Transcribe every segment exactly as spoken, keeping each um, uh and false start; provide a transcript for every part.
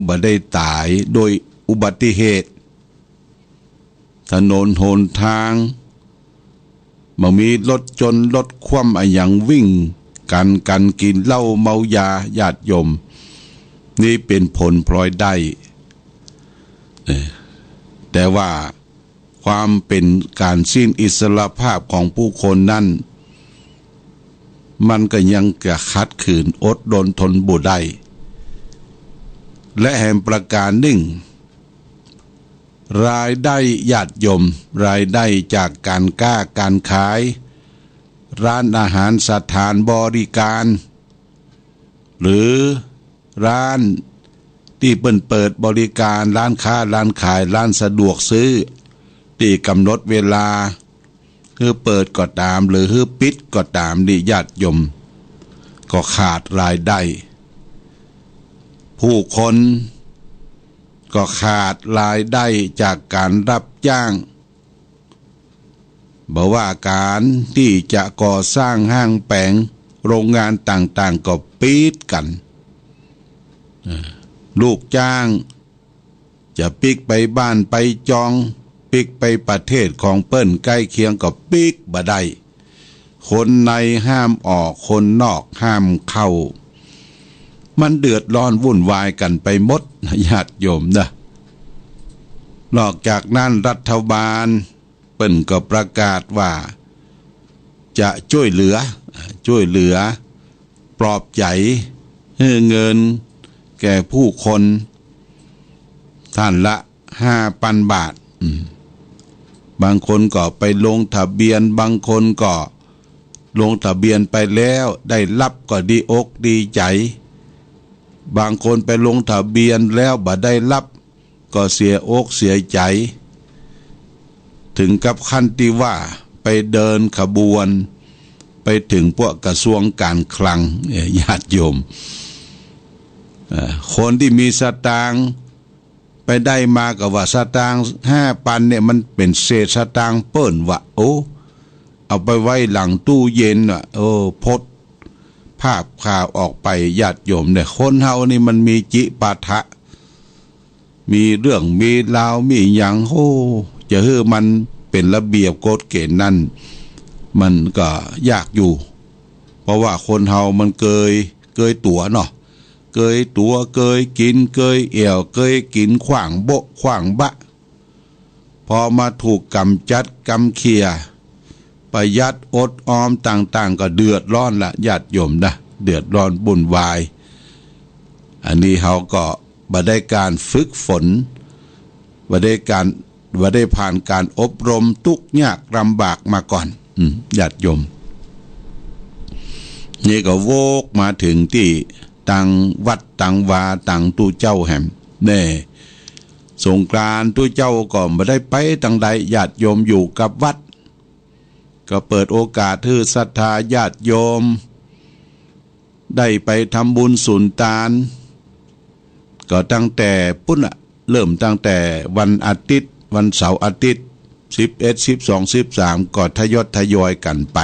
บ่ได้ต๋ายโดยอุบัติเหตุ ถนนหนตาง บ่มีรถจนรถคว่ำอะหยังวิ่งกั๋น กั๋นกิ๋นเหล้าเมายา ญาติโยม นี่เป๋นผลพลอยได้ เออ แต่ว่าความเป๋นก๋านสิ้นอิสรภาพของผู้คนนั้น มันก็ยังจะขัดขืนอดรนทนบ่ได้ และแหมประก๋านนึ่ง รายได้ญาติโยม รายได้จากก๋านก๊าก๋านขาย ร้านอาหาร สถานบริการ หรือร้านตี้เปิ้นเปิดบริการ ร้านค้าร้านขาย ร้านสะดวกซื้อ ตี้ก๋ำหนดเวลาหื้อเปิดก็ต๋าม หรือหื้อปิดก็ต๋าม นี่ญาติโยม ก็ขาดรายได้ ผู้คนก็ขาดรายได้จากก๋านรับจ้าง บ่ว่าก๋านตี้จะก่อสร้างห้างแป๋ง โรงงานต่างๆ ก็ปิดกั๋น เออ ลูกจ้างจะปิ๊กไปบ้านไปจอง ปิ๊กไปประเทศของเปิ้นใก้เคียงก็ปิ๊กบ่ได้ คนในห้ามออก คนนอกห้ามเข้า มันเดือดร้อนวุ่นวายกั๋นไปหมด ญาติโยมนะ นอกจากนั้นรัฐบาลเปิ้นก็ประกาศว่าจะจ้วยเหลือ จ้วยเหลือ ปลอบใจ๋ หื้อเงินแก่ผู้คน ท่านละห้าปันบาท อืม บางคนก็ไปลงทะเบียน บางคนก็ลงทะเบียนไปแล้ว ได้ฮับก็ดีอกดีใจ๋ บางคนไปลงทะเบียนแล้วบ่ได้ฮับ ก็เสียอกเสียใจ๋ เถิงกับขั้นตี้ว่าไปเดินขบวน ไปเถิงพวกกระทรวงการคลัง เอ่อ ญาติโยม เอ่อ คนตี้มีสตางค์ไปได้มาก็ว่าสตางค์ห้าปันเนี่ยมันเป๋นเศษสตางค์เปิ้นว่า โอ้ เอาไปไว้หลังตู้เย็นว่ะ โอ้ โพสต์ภาพข่าวออกไป ญาติโยมเนี่ย คนเฮานี่มันมีจิปาถะ มีเรื่องมีราว มีหยัง โอ้ จะหื้อมันเป๋นระเบียบกฎเกณฑ์นั้น มันก็ยากอยู่ เพราะว่าคนเฮามันเกย เกยตั๋วเนาะ เกยตั๋ว เกยกิ๋น เกยแอ่ว เกยกิ๋นขว้างโบ๊ะขว้างบะ พอมาถูกกำจัดกำเขี่ย ประหยัดอดออมต่างๆ ก็เดือดร้อนละ ญาติโยมนะ เดือดร้อนวุ่นวาย อันนี้เฮาก็บ่ได้ก๋านฝึกฝน บ่ได้ก๋าน บ่ได้ผ่านก๋านอบรม ตุ๊กข์ยากลำบากมาก่อน อืม ญาติโยม นี่ก็วกมาเถิงตี้ตังวัดตังวาตังตุ๊เจ้าแหม แน่ สงกรานต์ตุ๊เจ้าก็บ่ได้ไปตังใด ญาติโยมอยู่กับวัด ก็เปิดโอกาสหื้อศรัทธาญาติโยมได้ไปทำบุญสุนตาน ก็ตั้งแต่ปู๊นน่ะ เริ่มตั้งแต่วันอาทิตย์ วันเสาร์อาทิตย์ สิบเอ็ด สิบสอง สิบสาม ก็ทยอยทยอยกั๋นไป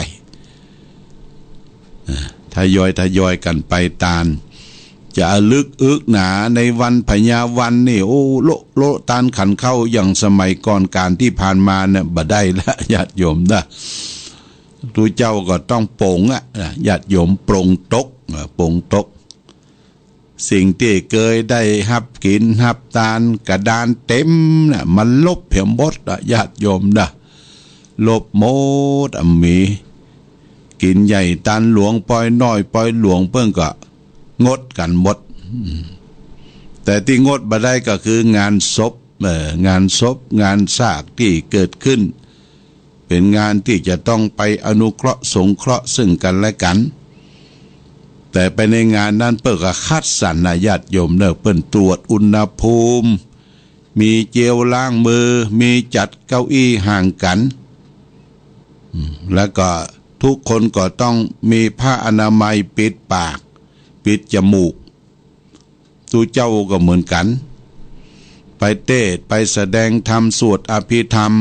อ่า ทยอยทยอยกั๋นไปตาน จะอะลึกอึกหนาในวันพญาวันนี่ โอ้ โละ โละตานขันเข้าอย่างสมัยก่อนก๋านตี้ผ่านมาเนี่ยบ่ได้ละ ญาติโยมนะ ตุ๊เจ้าก็ต้องปลงอะ ญาติโยม ปลงตก อ่า ปลงตก สิ่งตี้เกยได้ฮับกิ๋นฮับตาน กระดานเต็มน่ะ มันลบเหียหมดอะ ญาติโยมนะ ลบหมดอะ มีกิ๋นใหญ่ตานหลวง ปอยน้อยปอยหลวง เปิ้นก็งดกั๋นหมด อืม แต่ตี้งดบ่ได้ก็คืองานศพ เอ่อ งานศพ งานซากตี้เกิดขึ้น เป๋นงานตี้จะต้องไปอนุเคราะห์สงเคราะห์ซึ่งกั๋นและกั๋น แต่ไปในงานนั้นเปิ้นก็คัดสรรนะ ญาติโยมเนอะ เปิ้นตรวจอุณหภูมิ มีเจลล้างมือ มีจัดเก้าอี้ห่างกั๋น อืม แล้วก็ทุกคนก็ต้องมีผ้าอนามัยปิดปาก ปิดจมูก ตุ๊เจ้าก็เหมือนกั๋น ไปเตสน์ ไปแสดงธรรม สวดอภิธรรม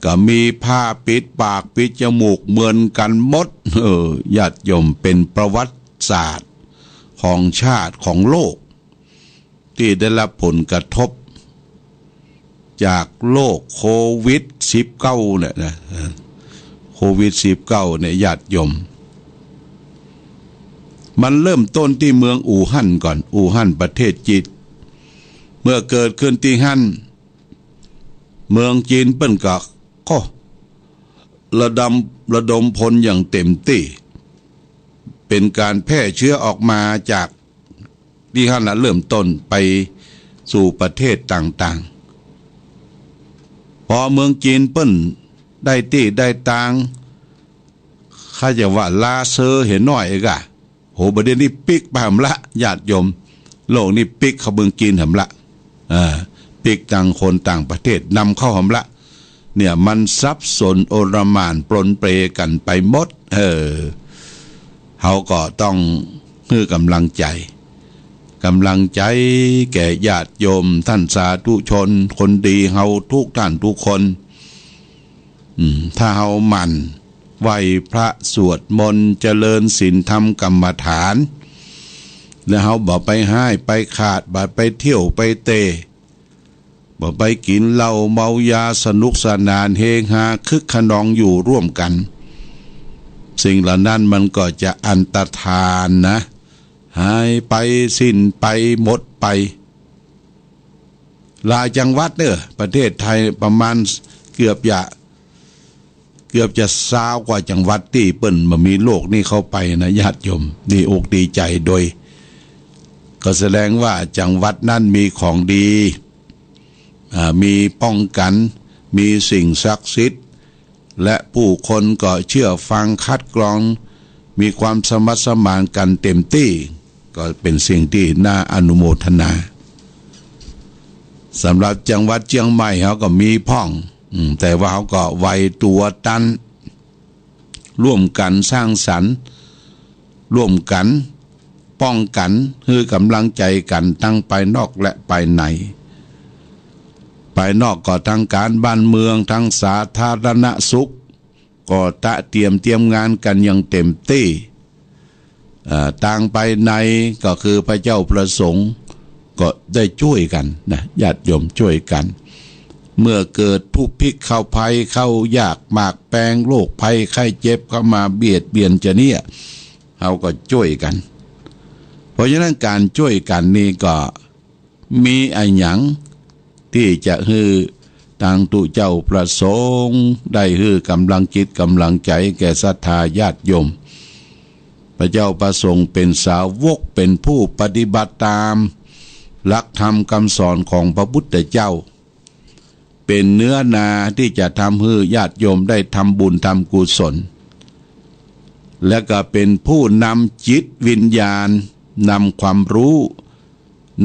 ก็มีผ้าปิดปากปิดจมูกเหมือนกั๋นหมด เออ ญาติโยม เป๋นประวัติศาสตร์ของชาติของโลก ตี้ได้ฮับผลกระทบจากโรคโควิดสิบเก้าเนี่ยนะ โควิดสิบเก้าเนี่ยญาติโยม มันเริ่มต้นตี้เมืองอู่ฮั่นก่อน อู่ฮั่นประเทศจีน เมื่อเกิดขึ้นตี้ฮั่น เมืองจีนเปิ้นก็ ก็ระดม ระดมพลอย่างเต็มตี้ เป๋นก๋านแพร่เจื๊อออกมาจากตี้ฮั่นละ เริ่มต้นไปสู่ประเทศต่างๆ ปอเมืองจีนเปิ้นได้ตี้ได้ตาง เขาจะว่าล้าเซอเหียน้อยเอกอะ โห บ่าเดี่ยวนี้ปิ๊กไปหำละ ญาติโยม โลกนี้ปิ๊กเข้าเมืองจีนหำละ อ่า ปิ๊กตังคนต่างประเทศนำเข้าหำละ เนี่ยมันสับสนโอลหม่านปรนเปรกั๋นไปหมด เออ เฮาก็ต้องหื้อก๋ำลังใจ๋ ก๋ำลังใจ๋แก่ญาติโยมต้านสาธุชนคนดีเฮากู้ต้านกู้คน อืม ถ้าเฮาหมั่นไหว้พระสวดมนต์เจริญศีลทำกรรมฐาน แล้วเฮาบ่ไปฮ้ายไปขาด บ่ไปเที่ยวไปเตะ บ่ไปกิ๋นเหล้าเมายาสนุกสนานเฮฮาคึกคะนองอยู่ร่วมกั๋น สิ่งเหล่านั้นมันก็จะอันตรธานนะ หายไปสิ้นไปหมดไป หลายจังหวัดเน่อ ประเทศไทยประมาณเกือบจะ เกือบจะซาวกว่าจังหวัดตี้เปิ้นบ่มีโรคนี้เข้าไปนะญาติโยม ดีอกดีใจ๋โดย ก็แสดงว่าจังหวัดนั้นมีของดี อ่า มีป้องกั๋น มีสิ่งศักดิ์สิทธิ์ และผู้คนก็เจื้อฟังคัดกรอง มีความสมัครสมานกั๋นเต๋มตี้ ก็เป๋นสิ่งตี้น่าอนุโมทนา สำหรับจังหวัดเจียงใหม่เฮาก็มีพ่อง อืม แต่ว่าเฮาก็ไหวตั๋วตัน ร่วมกั๋นสร้างสรรค์ ร่วมกั๋นป้องกั๋น หื้อก๋ำลังใจ๋กั๋นตังภายนอกและภายใน ภายนอกก็ตังก๋านบ้านเมือง ตังสาธารณสุข ก็ตระเตรียมเตรียมงานกั๋นอย่างเต๋มตี้ เอ่อ ตังภายในก็คือพระเจ้าพระสงฆ์ก็ได้จ้วยกั๋นนะ ญาติโยมจ้วยกั๋น เมื่อเกิดทุกข์พิกข์เข้าภัยเข้ายากหมากแปง โรคภัยไข้เจ็บเข้ามาเบียดเบียนจะเนี่ย เฮาก็จ้วยกั๋น เพราะฉะนั้นก๋านจ้วยกั๋นนี่ก็ มีอะหยังตี้จะหื้อตังตุ๊เจ้าพระสงฆ์ได้หื้อก๋ำลังจิตก๋ำลังใจ๋แก่ศรัทธาญาติโยม พระเจ้าพระสงฆ์เป๋นสาวก เป๋นผู้ปฏิบัติต๋ามหลักธรรมกำสอนของพระพุทธเจ้า เป๋นเนื้อนาตี้จะทำหื้อญาติโยมได้ทำบุญทำกุศล และก็เป๋นผู้นำจิตวิญญาณ นำความฮู้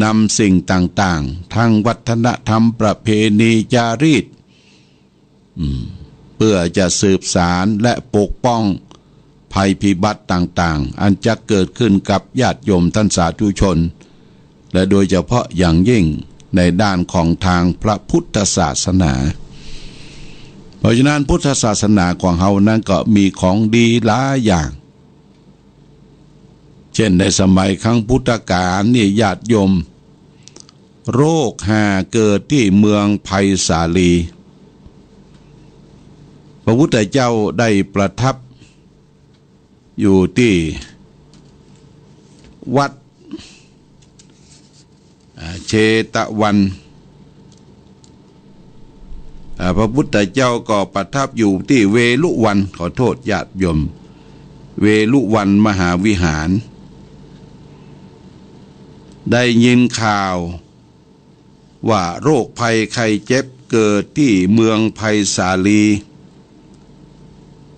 นำสิ่งต่างๆ ทั้งวัฒนธรรมประเพณีจารีต อืม เปื้อจะสืบสานและปกป้องภัยพิบัติต่างๆ อันจะเกิดขึ้นกับญาติโยมต้านสาธุชน และโดยเฉพาะอย่างยิ่งในด้านของตางพระพุทธศาสนา เพราะฉะนั้นพุทธศาสนาของเฮานั้นก็มีของดีหลายอย่าง เจ้นในสมัยครั้งพุทธกาลนี่ญาติโยม โรคหาเกิดตี้เมืองไผ่สาลี พระพุทธเจ้าได้ประทับอยู่ตี้วัด อ่า เชตวัน อ่า พระพุทธเจ้าก็ประทับอยู่ตี้เวฬุวัน ขอโทษญาติโยม เวฬุวันมหาวิหาร ได้ยินข่าวว่าโรคภัยไข้เจ็บเกิดตี้เมืองไผ่สาลี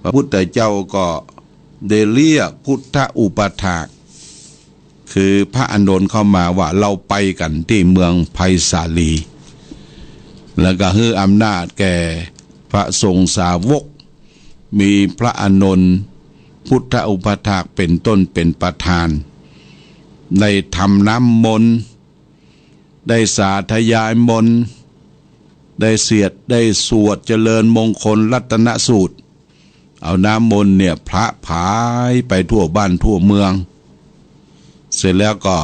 พระพุทธเจ้าก็ได้เรียกพุทธอุปัฏฐาก คือพระอานนท์เข้ามาว่า เฮาไปกั๋นตี้เมืองไผ่สาลี แล้วก็หื้ออำนาจแก่พระสงฆ์สาวก มีพระอานนท์พุทธอุปัฏฐากเป๋นต้นเป๋นประธาน ได้ทำน้ำมนต์ ได้สาธยายมนต์ ได้เสียด ได้สวดเจริญมงคลรัตนสูตร เอาน้ำมนต์เนี่ยพระผายไปทั่วบ้านทั่วเมือง เสร็จแล้วก็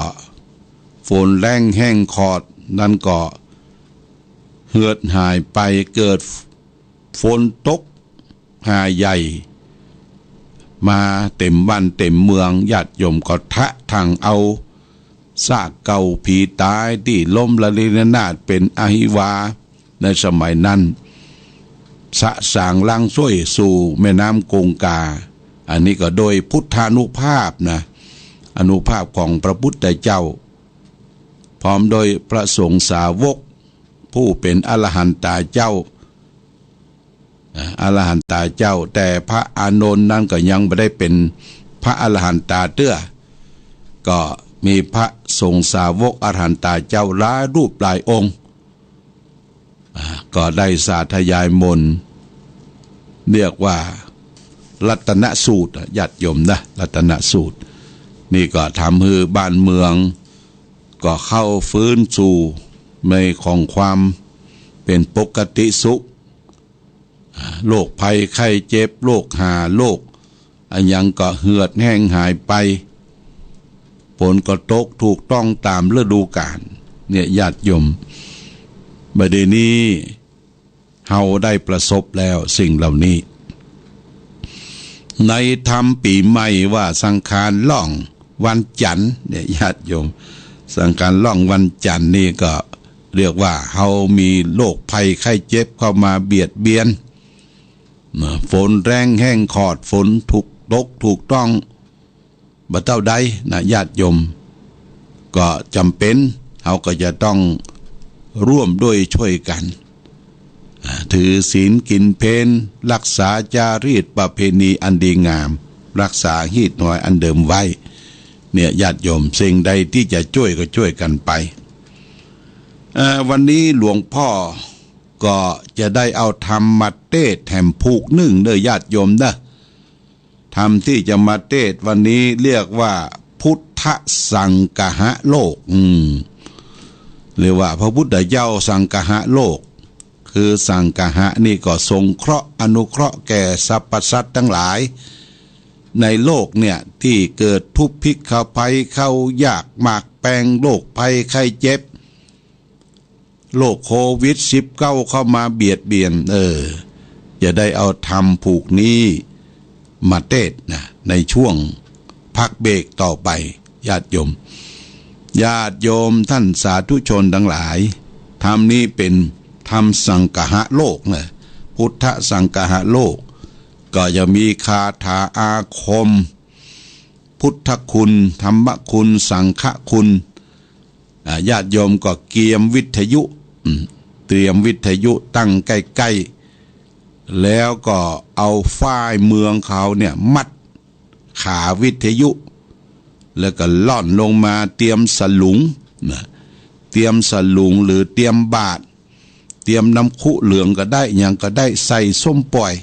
ฝนแล้งแห้งขอดนั้นก็เหือดหายไป เกิดฝนตกหาใหญ่มาเต็มบ้านเต็มเมือง ญาติโยมก็ทะถังเอาซากเก่าผีต๋ายตี้ล้มละเนระนาดเป๋นอหิวา ในสมัยนั้น สะสางล้างส้วยสู่แม่น้ำคงคา อันนี้ก็โดยพุทธานุภาพนะ อานุภาพของพระพุทธเจ้า พร้อมโดยพระสงฆ์สาวก ผู้เป๋นอรหันตาเจ้า อ่า อรหันตาเจ้า แต่พระอานนท์นั้นก็ยังบ่ได้เป๋นพระอรหันตาเตื้อ ก็มีพระสงฆ์สาวกอรหันตาเจ้าหลายรูปหลายองค์ อ่า ก็ได้สาธยายมนต์ เรียกว่ารัตนสูตรอะ ญาติโยมนะ รัตนสูตร นี่ก็ทำหื้อบ้านเมือง ก็เข้าฟื้นสู่ในของความเป๋นปกติสุข อ่า โรคภัยไข้เจ็บ โรคหาโรค อะหยังก็เหือดแห้งหายไป ฝนก็ตกถูกต้องต๋ามฤดูกาล เนี่ย ญาติโยม บ่าเดี่ยวนี้เฮาได้ประสบแล้วสิ่งเหล่านี้ ในธรรมปี๋ใหม่ว่าสังขารล่องวันจันทร์ เนี่ย ญาติโยม สังขารล่องวันจันทร์นี่ก็เรียกว่าเฮามีโรคภัยไข้เจ็บเข้ามาเบียดเบียน นะ ฝนแล้งแห้งขอด ฝนถูกตกถูกต้อง บ่เต้าใดนะ ญาติโยม ก็จ๋ำเป๋น เฮาก็จะต้องร่วมด้วยช่วยกั๋น อ่า ถือศีลกิ๋นเพล รักษาจารีตประเพณีอันดีงาม รักษาฮีตหอยอันเดิมไว้ เนี่ย ญาติโยม สิ่งใดตี้จะจ้วยก็จ้วยกั๋นไป เอ่อ วันนี้หลวงพ่อ ก็จะได้เอาธรรมมาเตสน์แถมผูกนึ่งเด้อญาติโยมเด้อ ธรรมตี้จะมาเตสน์วันนี้เรียกว่าพุทธสังคหโลก อืม หรือว่าพระพุทธเจ้าสังคหโลก คือสังคหะนี่ก็สงเคราะห์อนุเคราะห์แก่สรรพสัตว์ตังหลาย ในโลกเนี่ยตี้เกิดทุพภิกขภัย เข้ายากหมากแปง โรคภัยไข้เจ็บ โรคโควิดสิบเก้าเข้ามาเบียดเบียน เออ จะได้เอาธรรมผูกนี้มาเตสน์นะ ในช่วงพักเบรกต่อไป ญาติโยม ญาติโยมท่านสาธุชนตังหลาย ธรรมนี้เป๋นธรรมสังคหโลกนะ พุทธสังคหโลก ก็จะมีคาถาอาคม พุทธคุณ ธรรมคุณ สังฆคุณ อ่า ญาติโยมก็เกียมวิทยุ อืม เตรียมวิทยุตั้งใก้ๆ แล้วก็เอาฝ้ายเมืองเขาเนี่ยมัดขาวิทยุ แล้วก็ล่อนลงมาเตรียมสลุงนะ เตรียมสลุงหรือเตรียมบาตร เตรียมน้ำคุเหลืองก็ได้ หยังก็ได้ ใส่ส้มป่อย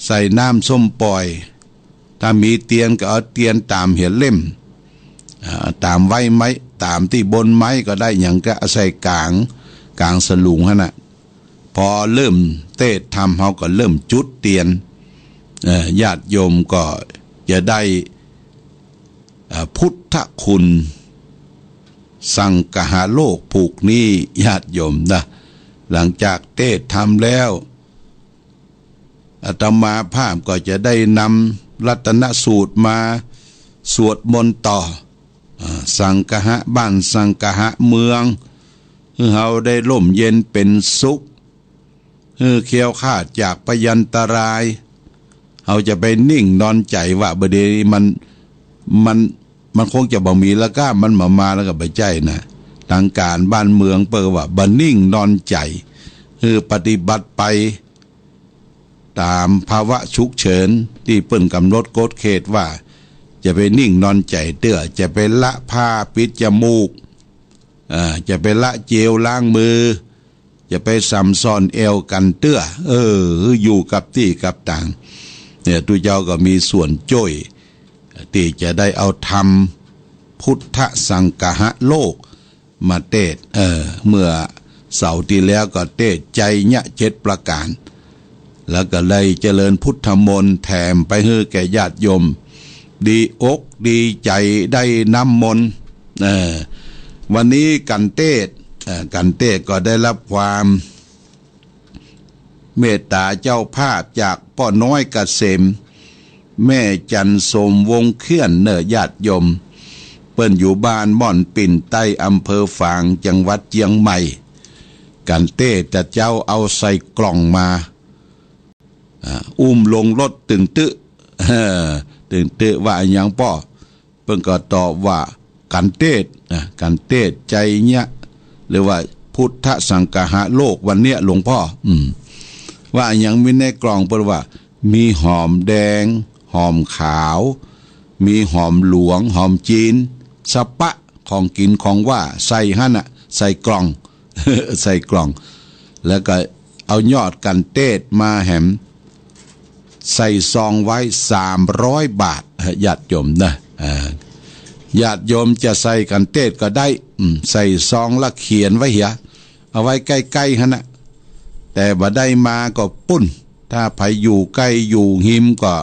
ใส่น้ำส้มป่อย ถ้ามีเตียนก็เอาเตียนต๋ามหัวเล่ม อ่า ต๋ามใบไม้ ต๋ามตี้บนไม้ก็ได้ หยังก็เอาใส่ก๋าง ก๋างสลุงหั้นน่ะ พอเริ่มเตสน์ธรรม เฮาก็เริ่มจุดเตียน เอ่อ ญาติโยมก็จะได้ เอ่อ พุทธคุณ สังคหโลกผูกนี้ ญาติโยมนะ หลังจากเตสน์ธรรมแล้ว อาตมาภาพก็จะได้นำรัตนสูตรมาสวดมนต์ต่อ อ่า สังคหบ้านสังคหเมือง หื้อเฮาได้ร่มเย็นเป๋นสุข หื้อแคล้วคลาดจากพยันตราย เฮาจะไปนิ่งนอนใจ๋ว่าบ่าเดี่ยวนี้มัน มัน มันคงจะบ่มีแล้วก้า มันบ่มาแล้วก็บ่ใจ้นะ ตางก๋านบ้านเมืองเปิ้นว่าบ่นิ่งนอนใจ๋ หื้อปฏิบัติไปต๋ามภาวะฉุกเฉินตี้เปิ้นก๋ำหนดกฎเขตว่า จะไปนิ่งนอนใจ๋เตื้อ จะไปละผ้าปิดจมูก อ่า จะไปละเจลล้างมือ จะไปสำซ่อนแอวกั๋นเตื้อ เออ อยู่กับตี้กับตาง เนี่ย ตุ๊เจ้าก็มีส่วนจ้วย ตี้จะได้เอาธรรมพุทธสังคหโลกมาเตสน์ เออ เมื่อเสาร์ตี้แล้วก็เตสน์ไชยะเจ็ดประก๋าน แล้วก็ได้เจริญพุทธมนต์แถมไปหื้อแก่ญาติโยม ดีอกดีใจ๋ได้น้ำมนต์ เออ วันนี้กัณฑ์เตสน์ เอ่อ กัณฑ์เตสน์ก็ได้ฮับความเมตต๋าเจ้าภาพจากป้อน้อยเกษม แม่จันทร์สมวงศ์เขื่อนเน่อญาติโยม เปิ้นอยู่บ้านม่อนปิ่นใต้ อำเภอฝาง จังหวัดเจียงใหม่ กัณฑ์เตสน์ตะเจ๊าเอาใส่กล่องมา อ่า อุ้มลงรถตึงตึ๊ ตึงตึ๊ ว่าอะหยังป้อ เปิ้นก็ตอบว่ากัณฑ์เตสน์ อ่า กัณฑ์เตสน์ใจเนี้ย หรือว่าพุทธสังคหะโลกวันเนี้ยหลวงป้อ อืม ว่าอะหยังมีในกล่อง เปิ้นว่ามีหอมแดง หอมขาว มีหอมหลวง หอมจีน สะปะ ของกิ๋นของหว้าใส่หั้นน่ะ ใส่กล่อง ใส่กล่อง แล้วก็เอายอดกัณฑ์เตสน์มาแหม ใส่ซองไว้สามร้อยบาท ญาติโยมนะ อ่า ญาติโยมจะใส่กัณฑ์เตสน์ก็ได้ อืม ใส่ซองละเขียนไว้เหีย เอาไว้ใก้ๆ หั้นน่ะ แต่บ่ได้มาก็ปุ้น ถ้าใผอยู่ใก้อยู่ฮิมก็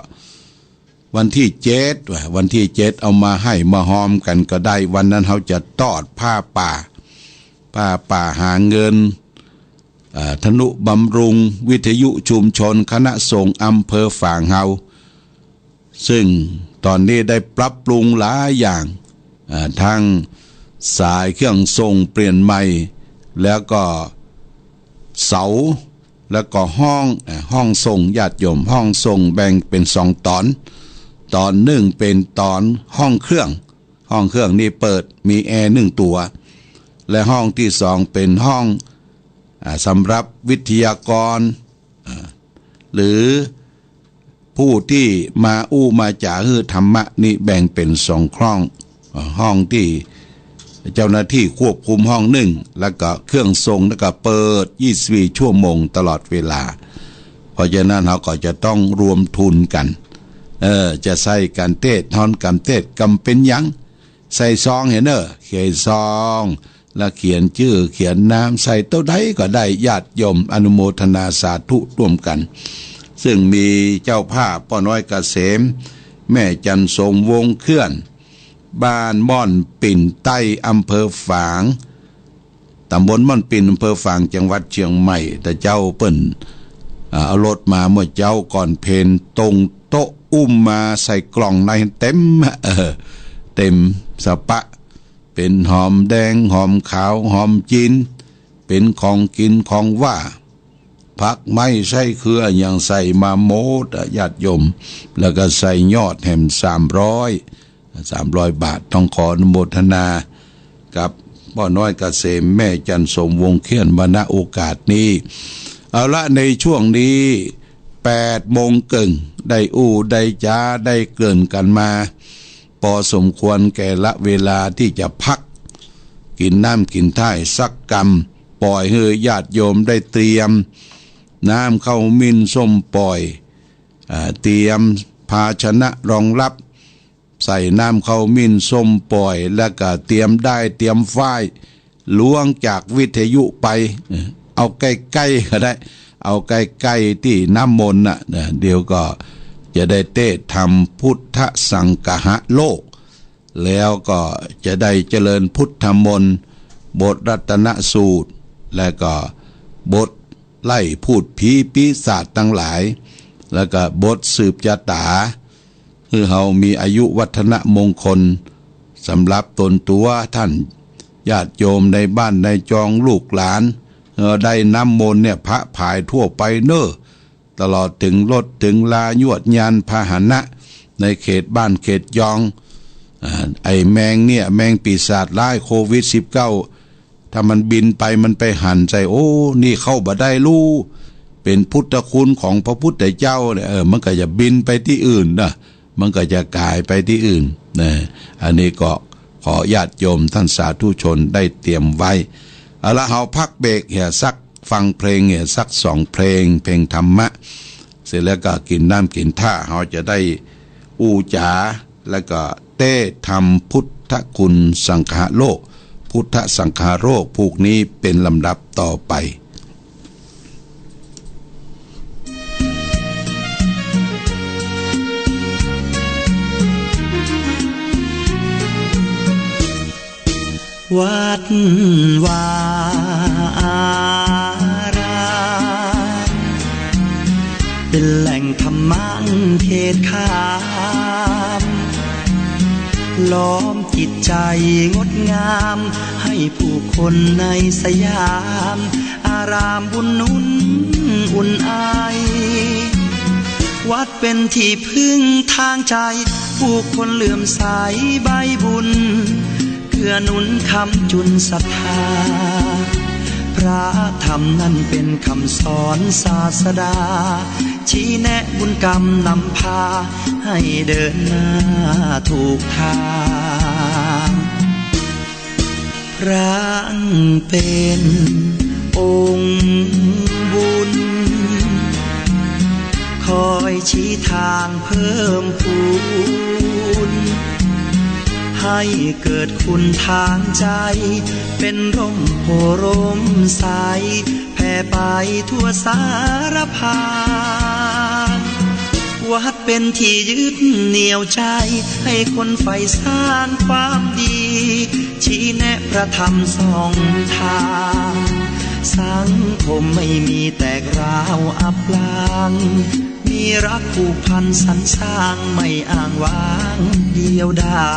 วันตี้เจ็ด ว่า วันตี้เจ็ดเอามาไห้มาฮอมกั๋นก็ได้ วันนั้นเฮาจะตอดผ้าป่า ผ้าป่าหาเงิน อ่า ทนุบำรุงวิทยุชุมชนคณะสงฆ์อำเภอฝางเฮา ซึ่งต๋อนนี้ได้ปรับปรุงหลายอย่าง อ่า ทั้งสายเครื่องส่งเปลี่ยนใหม่ แล้วก็เสา แล้วก็ห้อง อ่า ห้องส่ง ญาติโยม ห้องส่งแบ่งเป๋นสองต๋อน ต๋อนนึ่งเป๋นต๋อนห้องเครื่อง ห้องเครื่องนี้เปิด มีแอร์นึ่งตั๋ว และห้องตี้สองเป๋นห้อง อ่า สำหรับวิทยากร อ่า หรือผู้ตี้มาอู้มาจ๋าหื้อธรรมะ นี่แบ่งเป๋นสองห้อง อ่า ห้องตี้เจ้าหน้าตี้ควบคุมห้องนึ่ง แล้วก็เครื่องส่ง แล้วก็เปิดยี่สิบสี่ชั่วโมงตลอดเวลา เพราะฉะนั้นเฮาก็จะต้องรวมทุนกั๋น เออ จะใส่กัณฑ์เตสน์ ฮ้อนกัณฑ์เตสน์ กำเป๋นหยัง ใส่ซองเหียเน่อ ใส่ซอง แล้วเขียนจื้อเขียนนาม ใส่เต้าใดก็ได้ ญาติโยมอนุโมทนาสาธุร่วมกั๋น ซึ่งมีเจ้าภาพป้อน้อยเกษม แม่จันทร์สมวงศ์เขื่อน บ้านม่อนปิ่นใต้ อำเภอฝาง ต๋ำบลม่อนปิ่น อำเภอฝาง จังหวัดเจียงใหม่ ตะเจ๊าเปิ้น อ่า เอารถมาเมื่อเจ๊าก่อนเพล ตรงโต๊ะอุ้มมาใส่กล่องในเต็ม เออ เต็มสะปะ เป๋นหอมแดง หอมขาว หอมจีน เป๋นของกิ๋นของหว้า ผักไม้ไส้เครือ อะหยังใส่มาหมดอะ ญาติโยม แล้วก็ใส่ยอดแหมสามร้อย สามร้อยบาท ต้องขออนุโมทนากับป้อน้อยเกษม แม่จันทร์สมวงศ์เขื่อน มา ณ โอกาสนี้ เอาละ ในช่วงนี้แปดโมงเกิ่ง ได้อู้ได้จ๋า ได้เกริ่นกั๋นมา ปอสมควรแก่ละเวลาตี้จะพัก กิ๋นน้ำกิ๋นท่าสักกำ ป่อยหื้อญาติโยมได้เตรียมน้ำเข้ามิ่นส้มป่อย อ่า เตรียมภาชนะรองรับ ใส่น้ำเข้ามิ่นส้มป่อย แล้วก็เตรียมด้ายเตรียมฝ้าย ลวงจากวิทยุไป เออ เอาใก้ๆ ก็ได้ เอาใก้ๆ ตี้น้ำมนต์น่ะ นะ เดี๋ยวก็จะได้เตสน์ทำพุทธสังคหะโลก แล้วก็จะได้เจริญพุทธมนต์ บทรัตนสูตร และก็บทไล่พูดผีปีศาจตังหลาย แล้วก็บทสืบจะต๋า หื้อเฮามีอายุวัฒนมงคล สำหรับต๋นตั๋วต้านญาติโยมในบ้านในจองลูกหลาน หื้อได้น้ำมนต์เนี่ยพระผายทั่วไปเน่อ ตลอดเถิงรถเถิงรายวดยานพาหนะ ในเขตบ้านเขตจอง อ่า ไอ้แมงเนี่ย แมงปีศาจร้ายโควิดสิบเก้า ถ้ามันบินไปมันไปหันใส่ โอ้ นี่เข้าบ่ได้ลู่ เป๋นพุทธคุณของพระพุทธเจ้าเนี่ย เออ มันก็จะบินไปตี้อื่นนะ มันก็จะก๋ายไปตี้อื่นนะ อันนี้ก็ขอญาติโยมต้านสาธุชนได้เตรียมไว้ เอาละ เฮาพักเบรกเหียสัก ฟังเพลงเหียสักสองเพลง เพลงธรรมะ เสร็จแล้วก็กิ๋นน้ำกิ๋นท่า เฮาจะได้อู้จ๋า แล้วก็เตสน์ทำพุทธคุณสังคหะโลก พุทธสังคหะโลก ผูกนี้เป๋นลำดับต่อไป วัดวาอาราม เป๋นแหล่งธรรมะเขตคาม ล้อมจิตใจ๋งดงาม หื้อผู้คนในสยาม อารามบุญหนุนอุ่นไอ วัดเป๋นตี้เปิ้งตางใจ๋ ผู้คนเลื่อมใสใบ้บุญ เกื้อหนุนค้ำจุนศรัทธา พระธรรมนั้นเป๋นกำสอนศาสดา ชี้แนะบุญกำนำพา หื้อเดินหน้าถูกตาง พระเป๋นองค์บุญ คอยชี้ตางเพิ่มพูน หื้อเกิดคุณตางใจ๋ เป๋นฮ่มโพธิ์ฮ่มไทร แผ่ไปทั่วสารพาง วัดเป๋นตี้ยึดเหนี่ยวใจ๋ หื้อคนใฝ่สร้างความดี ชี้แนะพระธรรมส่องตาง สังคมไม่มีแตกร้าวอับปาง มีรักผูกพันสรรสร้าง ไม่อ้างว้างเดียวดา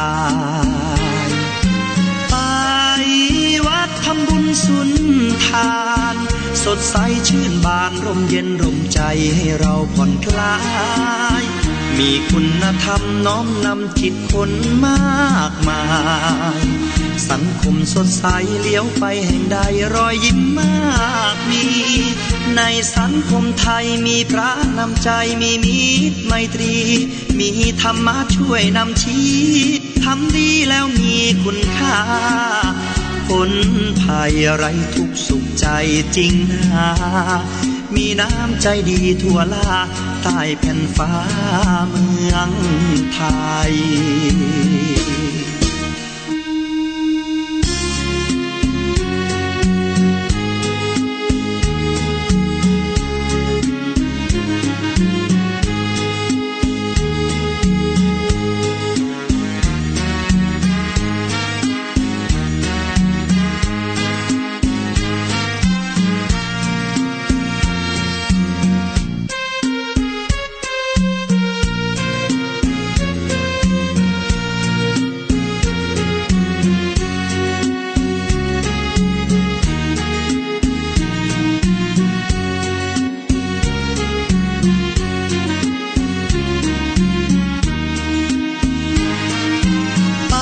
ย ไปวัดทำบุญสุนทาน สดใสชื่นบาน ร่มเย็นร่มใจ๋ หื้อเราผ่อนคลาย มีคุณธรรมน้อมนำจิตคนมากมาย สังคมสดใสเหลียวไปแห่งใด รอยยิ้มมากมี ในสังคมไทยมีพระนำใจ๋ มีมิตรไมตรี มีธรรมะช่วยนำชี้ ทำดีแล้วมีคุณค่า คนภัยไร้ทุกข์สุขใจ๋จริงนา มีน้ำใจ๋ดีทั่วลา ใต้แผ่นฟ้าเมืองไทย ไป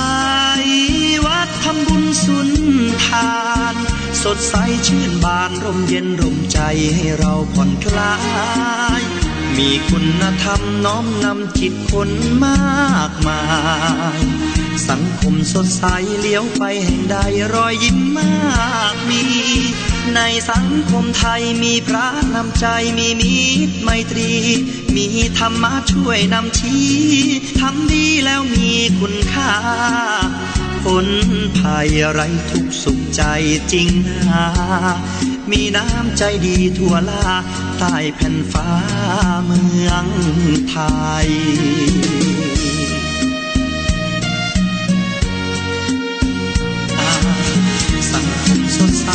วัดทำบุญสุนทาน สดใสชื่นบาน ร่มเย็นร่มใจ๋ หื้อเราผ่อนคลาย มีคุณธรรมน้อมนำจิตคนมากมาย สังคมสดใสเหลียวไปแห่งใด รอยยิ้มมากมี ในสังคมไทยมีพระนำใจ๋ มีมิตรไมตรี มีธรรมะช่วยนำชี้ ทำดีแล้วมีคุณค่า คนภัยไร้ทุกข์สุขใจ๋จริงนา มีน้ำใจ๋ดีทั่วลา ใต้แผ่นฟ้าเมืองไทย สังคมสดใส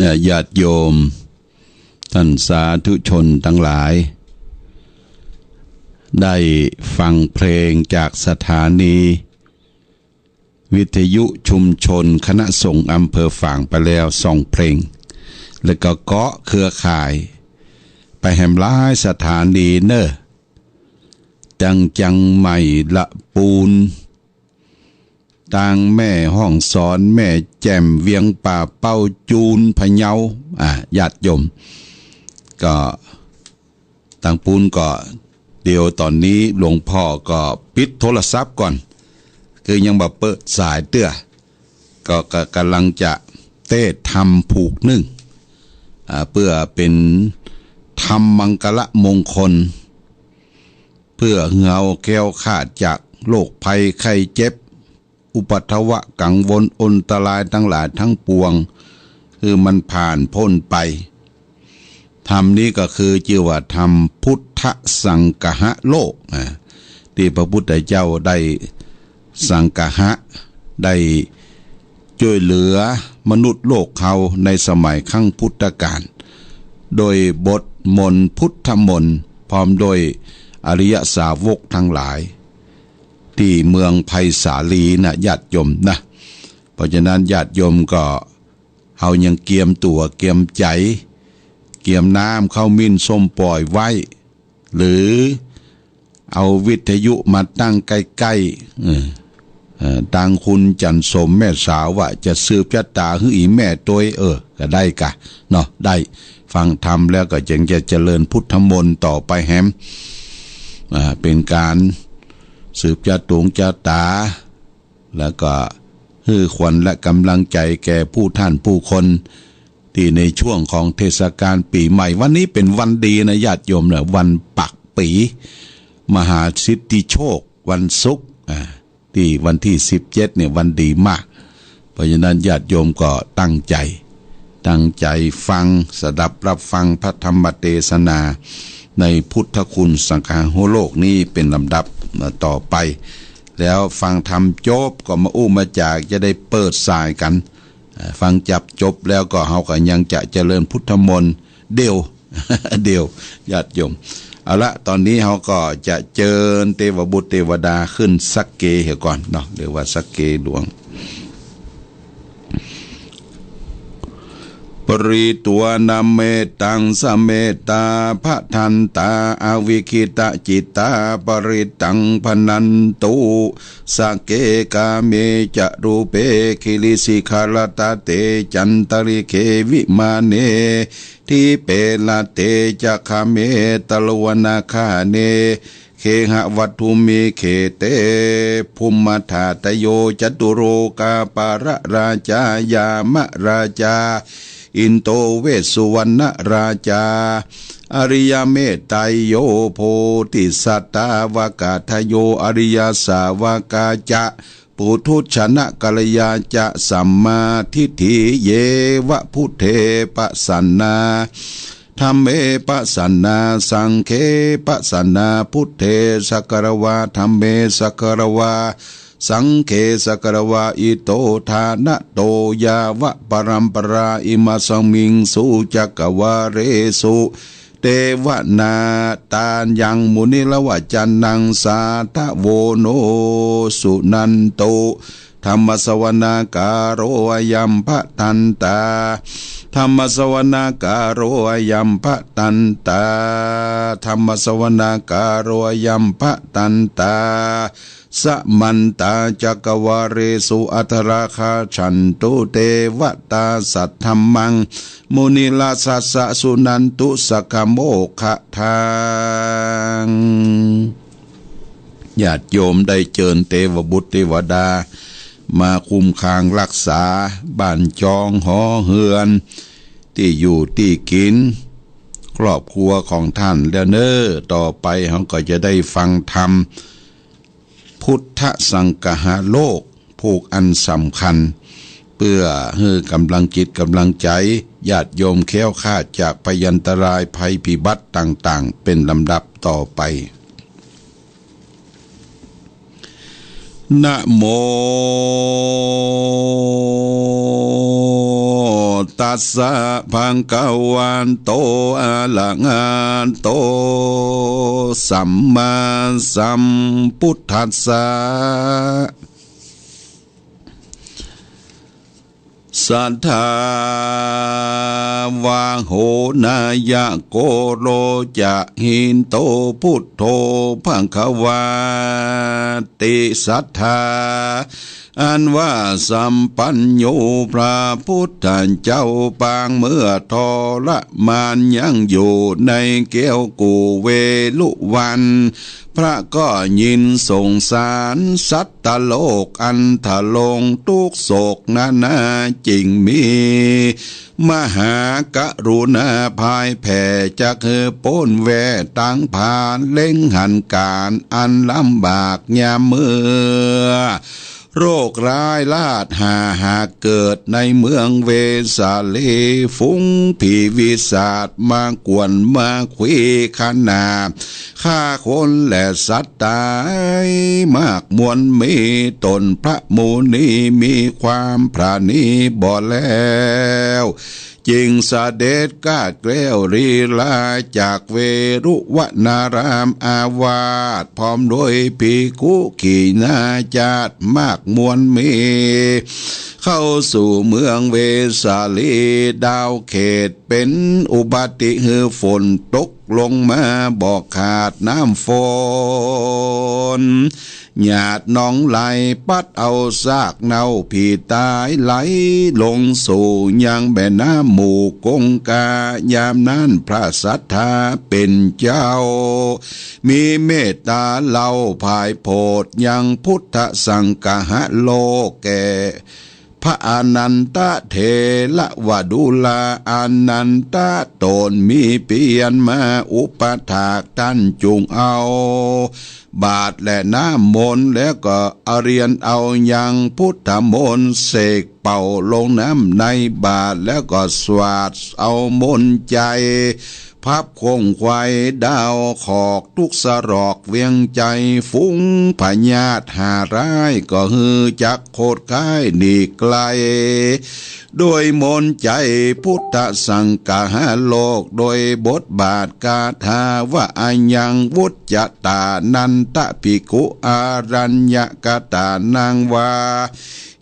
เอ่อ ญาติโยม ท่านสาธุชนตังหลาย ได้ฟังเพลงจากสถานีวิทยุชุมชนคณะสงฆ์อำเภอฝางไปแล้วสองเพลง แล้วก็เกาะเครือข่ายไปแหมหลายสถานีเน่อ ตังเจียงใหม่ ละปูน ตางแม่ฮ่องสอน แม่แจ่ม เวียงป่าเป้า จูน พะเยา อ่า ญาติโยม ก็ตางปูนก็เดี๋ยวต๋อนนี้หลวงพ่อก็ปิดโทรศัพท์ก่อน คือยังบ่เปิดสายเตื้อ ก็ ก็ก๋ำลังจะเตศน์ธรรมผูกนึ่ง อ่า เปื้อเป๋นธรรมมังคละมงคล เปื้อหื้อเฮาแคล้วคลาดจากโรคภัยไข้เจ็บ อุปัทวะกังวลอันตรายตังหลายตังปวง หื้อมันผ่านป๊นไป ธรรมนี้ก็คือจื้อว่าธรรมพุทธสังคหะโลก อ่า ตี้พระพุทธเจ้าได้สังคหะ ได้จ้วยเหลือมนุษย์โลกเฮาในสมัยครั้งพุทธกาล โดยบทมนต์พุทธมนต์ พร้อมโดยอริยสาวกตังหลาย ตี้เมืองไผ่สาลีนะ ญาติโยมนะ เพราะฉะนั้นญาติโยมก็ เฮายังเกียมตั๋วเกียมใจ๋ เกียมน้ำข้าวหมิ้นส้มป่อยไว้ หรือเอาวิทยุมาตั้งใก้ๆ เออ เอ่อ ตางคุณจันทร์สมแม่สาวว่าจะสืบจะต๋าหื้ออี่แม่ตวย เออ ก็ได้ก่ะ เนาะ ได้ ฟังธรรมแล้วก็ยังจะเจริญพุทธมนต์ต่อไปแหม อ่า เป๋นก๋านสืบจะต๋งจะต๋า แล้วก็หื้อขวัญและก๋ำลังใจ๋แก่ผู้ท่านผู้คน ตี้ในช่วงของเทศกาลปี๋ใหม่ วันนี้เป๋นวันดีนะ ญาติโยมนะ วันปักปี๋ มหาสิทธิโชค วันศุกร์ อ่า ตี้วันตี้สิบเจ็ดเนี่ย วันดีมาก เพราะฉะนั้นญาติโยมก็ตั้งใจ๋ ตั้งใจ๋ฟัง สดับรับฟังพระธรรมเตสนา ในพุทธคุณสังคหะโลกนี้เป๋นลำดับต่อไป แล้วฟังธรรมจบก็มาอู้มาจ๋า จะได้เปิดสายกั๋น เอ่อ ฟังจับจบแล้วก็เฮาก็ยังจะเจริญพุทธมนต์เดี่ยว เดี่ยว ญาติโยม เอาละ ต๋อนนี้เฮาก็จะเจิญเตวบุตรเตวดาขึ้นสักเกยเหียก่อนเนาะ เรียกว่าสักเกยหลวง ปริตวานะเมตังสะเมตตา ภะทันตา อวิคขิตะจิตตา ปริตตังภะนันตุ สักเก กาเม จะรูปเป กิริสิขะระตะเต จันตะริเข วิมาเน ทีปเป ละเต จะ คะเม ตะโลวนาคาเน เคหะวัตถุมิ เขเต ภุมมะธาตะโย จตุโลกาปาละราชา ยามะราชา อินโด เวสสุวรรณราชา อริยะเมตไตรโย โพธิสัตตาวกาทะโย อริยสาวกาจะ ปุถุชนะกัลยาจะ สัมมาทิฏฐิเยวะ พุทเทปะสันนา ธัมเมปะสันนา สังเขปะสันนา พุทเทสะคะระวา ธัมเมสะคะระวา สังเขสะคะระวา อิโตทานะโต ยาวะปะรัมปะรา อิมาสมิงสุจักกะวาเลสุ เตวะนาตายัง มุนิรวะจานัง สาธะโว โน สุนันตุ ธัมมะสะวะนาคาโร อะยัมภะทันตา ธัมมะสะวะนาคาโร อะยัมภะทันตา ธัมมะสะวะนาคาโร อะยัมภะทันตา สะมันตา จักกะวาเลสุ อัตถะราคา ฉันตุ เตวะตา สัทธัมมัง มุนิราชสสะ สุนันตุ สักขะโมคคะทัง ญาติโยมได้เจิญเตวบุตรเตวดา มาคุ้มครองฮักษาบ้านจองหอเฮือน ตี้อยู่ตี้กิ๋น ครอบครัวของต้านแล้วเน่อ ต่อไปเฮาก็จะได้ฟังธรรม พุทธสังคหะโลก ผูกอันสำคัญ เปื้อหื้อก๋ำลังจิตก๋ำลังใจ๋ ญาติโยมแคล้วคลาดจากพยันตรายภัยพิบัติต่างๆ เป๋นลำดับต่อไป นะโม ตัสสะ ภะคะวะโต อะระหะโต สัมมาสัมพุทธัสสะ สัทธาวาโห นายะโกโรจะ หินโต พุทโธ ภะคะวาติ สัทธา อันว่าสัมปัญญู พระพุทธเจ้า ปางเมื่อทรมานยังอยู่ในแคว้นกุเวฬุวัน พระก็ยินสงสารสัตว์โลกอันทรงทุกข์โศกนานา จึงมีมหากรุณาพายแผ่ จักหื้อป๊นแว่ตังผาน เล็งหันก๋านอันลำบากยามเมื่อ โรคร้ายราษฎร์หาหากเกิดในเมืองเวสาลี ฝูงผีวิสัชมากวนมาคุยขนาบ ฆ่าคนและสัตว์ต๋ายมากมวลมี ต๋นพระมุนีมีความผะนีบ่แล้ว จึงเสด็จกาดแคล้วลีลาจากเวฬุวนารามอาวาส พร้อมด้วยภิกขุขีณาจาติมากมวลมี เข้าสู่เมืองเวสาลี ดาวเขตเป๋นอุบัติหื้อฝนตกลงมาบ่ขาด น้ำฝน หยาดหนองไหลปัดเอาซากเน่าผีต๋ายไหลลงสู่ยังแม่น้ำหมู่คงคา ยามนั้นพระสัตถาเป๋นเจ้า มีเมตต๋าเล่าผายโผดยังพุทธสังคหโลกแก่ พระอานันทะเถระวดุรา อานันทะต๋นมีเพียรมาอุปถาก ต้านจุ่งเอาบาตรและน้ำมนต์ แล้วก็เรียนเอายังพุทธมนต์ เสกเป่าลงน้ำในบาตร แล้วก็สวาดเอามนต์ใจ๋ พับคงไขว้ดาวขอกทุกข์สรอกเวียงใจ๋ ฝูงพยาธิหาร้ายก็หื้อจักโคตรคายหนีไกล โดยมนต์ใจ๋พุทธสังคหโลก โดยบทบาทคาถาว่าอายังวุจจะตานันทะภิกขุ อารัญญกตานังวา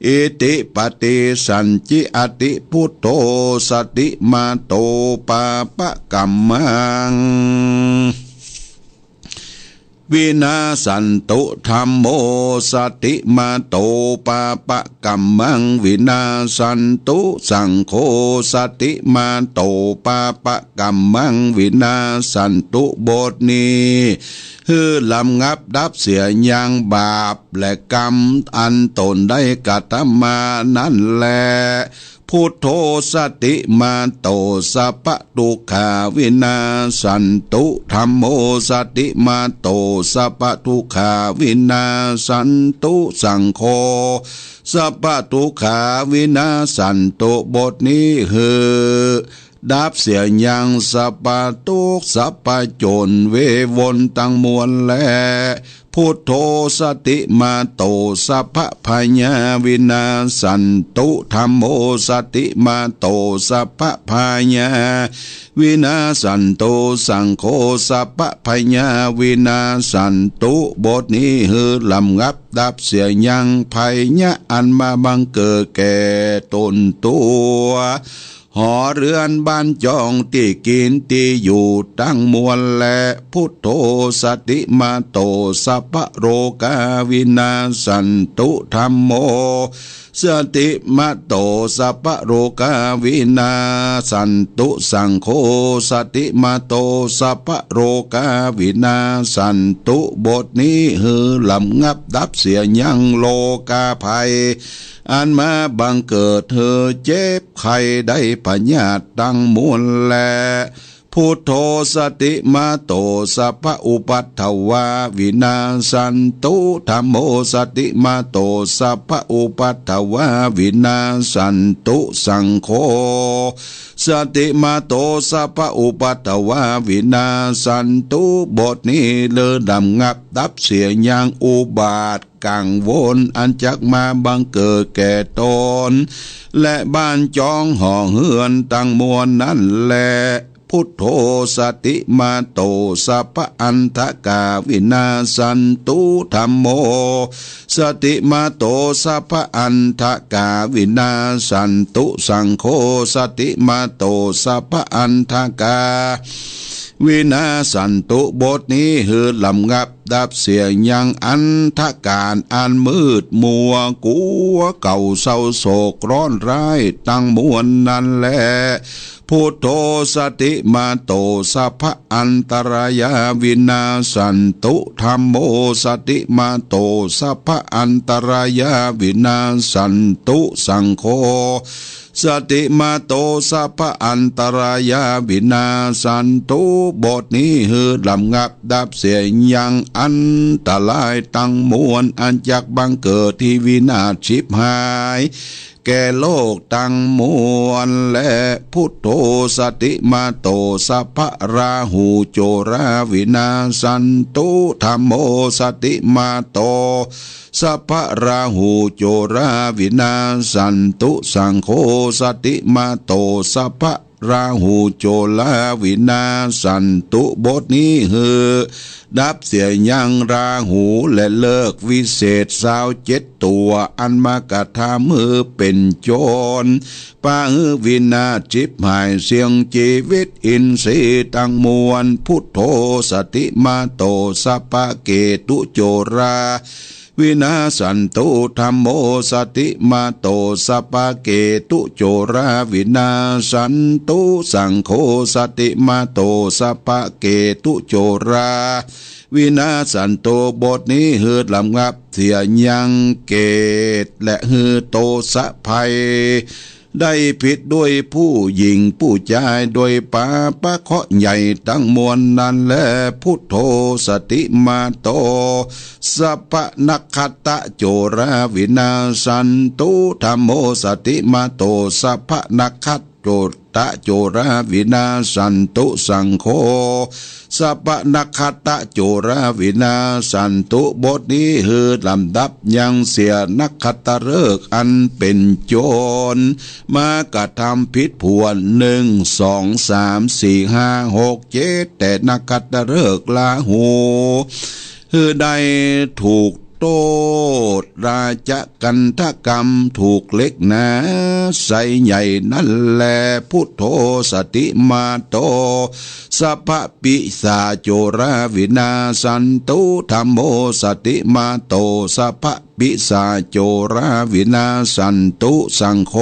อิติปะติสันจิ อติพุทโธ สติมาโต ปาปะกัมมัง วินาสสันตุ ธัมโม สติมาโต ปาปะกัมมัง วินาสสันตุ สังโฆ สติมาโต ปาปะกัมมัง วินาสสันตุ บทนี้ หื้อระงับดับเสียยังบาปและกรรมอันต๋นได้กระทำมานั้นแล พุทโธ สติมาโต สัพพะทุกขาวินาสสันตุ ธัมโม สติมาโต สัพพะทุกขาวินาสสันตุ สังโฆ สัพพะทุกขาวินาสสันตุ บทนี้หื้อ ดับเสียยังสัพพะทุกข์สัพพะจนเววนตังมวลแล พุทโธ สติมาโต สัพพะพยาวินาสสันตุ ธัมโม สติมาโต สัพพะพยาวินาสสันตุ สังโฆ สัพพะพยาวินาสสันตุ บทนี้หื้อระงับดับเสียยังภัยยะอันมาบังเกิดแก่ต๋นตั๋ว หอเฮือนบ้านจองตี้กิ๋นตี้อยู่ตังมวลแล พุทโธ สติมาโต สัพพะโรคาวินาสสันตุ ธัมโม สติมาโต สัพพะโรคาวินาสสันตุ สังโฆ สติมาโต สัพพะโรคาวินาสสันตุ บทนี้หื้อระงับดับเสียยังโรคาภัย อันมาบังเกิดหื้อเจ็บไข้ได้พยาธิตังมวลแล พุทโธ สติมาโต สัพพะอุปัทวาวินาสสันตุ ธัมโม สติมาโต สัพพะอุปัทวาวินาสสันตุ สังโฆ สติมาโต สัพพะอุปัทวาวินาสสันตุ บทนี้หื้อระงับดับเสียยังอุบัติ กังวลอันจักมาบังเกิดแก่ตน และบ้านจองหอเฮือนตังมวลนั้นแล พุทโธ สติมาโต สัพพะอันธกาวินาสสันตุ ธัมโม สติมาโต สัพพะอันธกาวินาสสันตุ สังโฆ สติมาโต สัพพะอันธกาวินาสสันตุ บทนี้หื้อลำงับดับเสียยังอันธการอันมืดมัว กั๋วเก่าเศร้าโศกร้อนร้ายตังมวลนั้นแล พุทโธ สติมาโต สัพพะอันตรายาวินาสสันตุ ธัมโม สติมาโต สัพพะอันตรายาวินาสสันตุ สังโฆ สติมาโต สัพพะอันตรายาวินาสสันตุ บทนี้หื้อลำงับดับเสียยังอันตรายตังมวลอันจักบังเกิดตี้วินาศฉิบหาย แก่โลกตังมวลแล พุทโธ สติมาโต สัพพะราหูโจราวินาสสันตุ ธัมโม สติมาโต สัพพะราหูโจราวินาสสันตุ สังโฆ สติมาโต สัพพะราหูโจราวินาสสันตุ บทนี้หื้อดับเสียยังราหูและเลิกวิเศษซาวเจ็ดตั๋ว อันมากระทำหื้อเป๋นโจร ปาหื้อวินาศฉิบหายเสี้ยงจีวิตอินทรีย์ตังมวล พุทโธ สติมาโต สัพพะเกตุโจราวินาสสันตุ ธัมโม สติมาโต สัพพะเกตุโจราวินาสสันตุ สังโฆ สติมาโต สัพพะเกตุโจราวินาสสันตุ บทนี้หื้อลำงับเสียยังเกตและหื้อโตสะภัย ได้ผิดด้วยผู้หญิงผู้จาย ด้วยปาปะเคราะห์ใหญ่ตังมวลนั้นแล พุทโธ สติมาโต สัพพะนักขัตตะโจราวินาสสันตุ ธัมโม สติมาโต สัพพะนักขัตตะโจราวินาสสันตุ สังโฆ สัพพะนักขัตตะโจราวินาสสันตุ บทนี้หื้อลำดับยังเสียนักขัตตฤกษ์อันเป๋นโจร มากระทำผิดผวน หนึ่ง สอง สาม สี่ ห้า หก เจ็ด แต่นักขัตตฤกษ์ราหู หื้อได้ถูกโต้ษราชกัณฑกรรม ถูกเหล็กหนาใสใหญ่นั้นแล พุทโธ สติมาโต สัพพะปิสาจโจราวินาสสันตุ ธัมโม สติมาโต สัพพะ ปิสาจโจราวินาสสันตุ สังโฆ